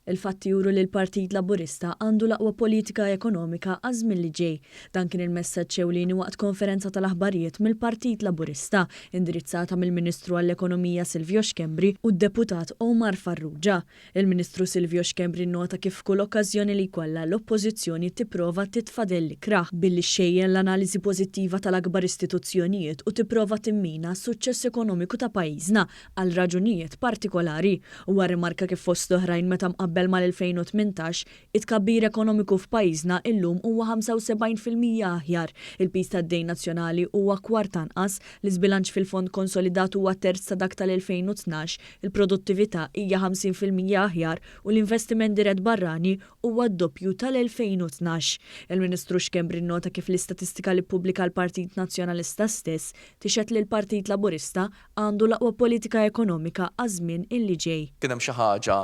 Il-fatti juru li l-Partit Laburista għandu l-aqwa politika ekonomika għaż-żmien li ġej. Dan kien il-messaġġ ewlieni waqt konferenza tal-aħbarijiet mill-Partit Laburista, indirizzata mill-Ministru għall-Ekonomija Silvio Schembri u d-Deputat Omar Farrugia. Il-Ministru Silvio Schembri nnota kif f'kull okkażjoni li jkollha, l-Oppożizzjoni tipprova titfa' dell ikrah, billi xxejjen l-analiżi pożittiva tal-akbar istituzzjonijiet u tipprova timmina s-suċċess ekonomiku ta' pajjiżna għal raġunijiet partikolari. Huwa rrimarka kif fost l-oħrajn meta mqabbel mal-2018, it-tkabbir ekonomiku f'pajjiżna illum huwa 75% aħjar, il-piż tad-dejn nazzjonali huwa kwart anqas, l-iżbilanċ fil-fond konsolidat huwa terz ta' dak tal-2012, il-produttività hija 50% aħjar u l-investiment dirett barrani huwa d-doppju tal-2012. Il-Ministru Schembri nnota kif l-istatistika li ppubblika l-Partit Nazzjonalista stess tixhed li l-Partit Laburista għandu l-aqwa politika ekonomika għaż-żmien illi ġej. Kien hemm xi ħaġa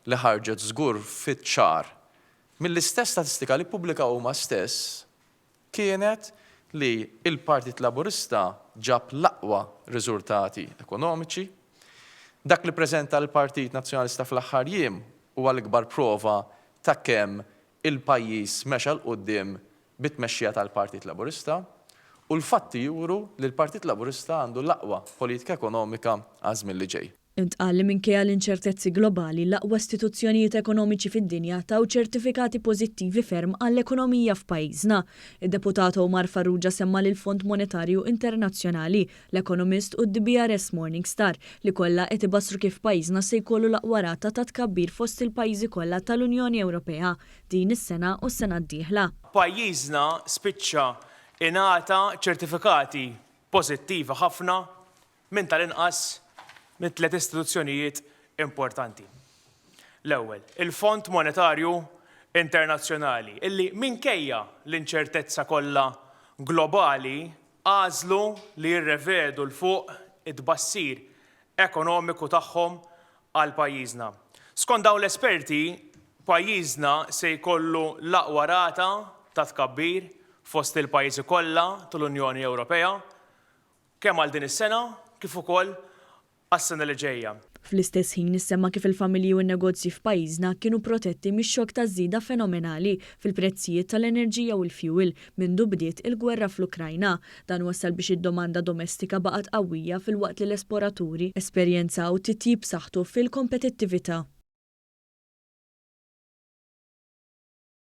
li ħarġet żgur fiċ-ċar mill-istess statistika li ppubblikaw huma stess kienet li l-Partit Laburista ġab l-aqwa riżultati ekonomiċi. Dak li ppreżenta l-Partit Nazzjonalista fl-aħħar jiem huwa l-ikbar prova ta' kemm il-pajjiż mexa 'l quddiem bit-tmexxija tal-Partit Laburista u l-fatti juru li l-Partit Laburista għandu l-aqwa politika ekonomika għaż-żmien li ġej. Intqal li minkejja l-inċertezzi globali, l-aqwa istituzzjonijiet ekonomiċi fid-dinja taw ċertifikati pożittivi ferm għall-ekonomija f'pajjiżna. Id-Deputat Omar Farrugia semma lill-Fond Monetarju Internazzjonali, l-Economist u d-DBRS Morningstar li kollha qed ibassru kif pajjiżna se jkollu l-aqwa rata ta' tkabbir fost il-pajjiżi kollha tal-Unjoni Ewropea din is-sena u s-sena d-dieħla. Pajjiżna spiċċa ingħata ċertifikati pożittivi ħafna minn tal-inqas minn tliet istituzzjonijiet importanti. L-ewwel, il-Fond Monetarju Internazzjonali, illi minkejja l-inċertezza kollha globali għażlu li jirrevedu 'l fuq it-tbassir ekonomiku tagħhom għal pajjiżna. Skont dawn l-esperti, pajjiżna se jkollu l-aqwa rata ta' tkabbir fost il-pajjiżi kollha tal-Unjoni Ewropea, kemm għal din is-sena kif ukoll għas-sena li ġejja. Fl-istess ħin issemma kif il-familji u n-negozji f'pajjiżna kienu protetti mix-xokk taż-żieda fenomenali fil-prezzijiet tal-enerġija u l-fjuwil mindu bdiet il-gwerra fl-Ukrajna. Dan wassal biex id-domanda domestika baqgħet qawwija filwaqt li l-esporaturi esperjenzaw titjib b'saħħtu fil-kompetittività.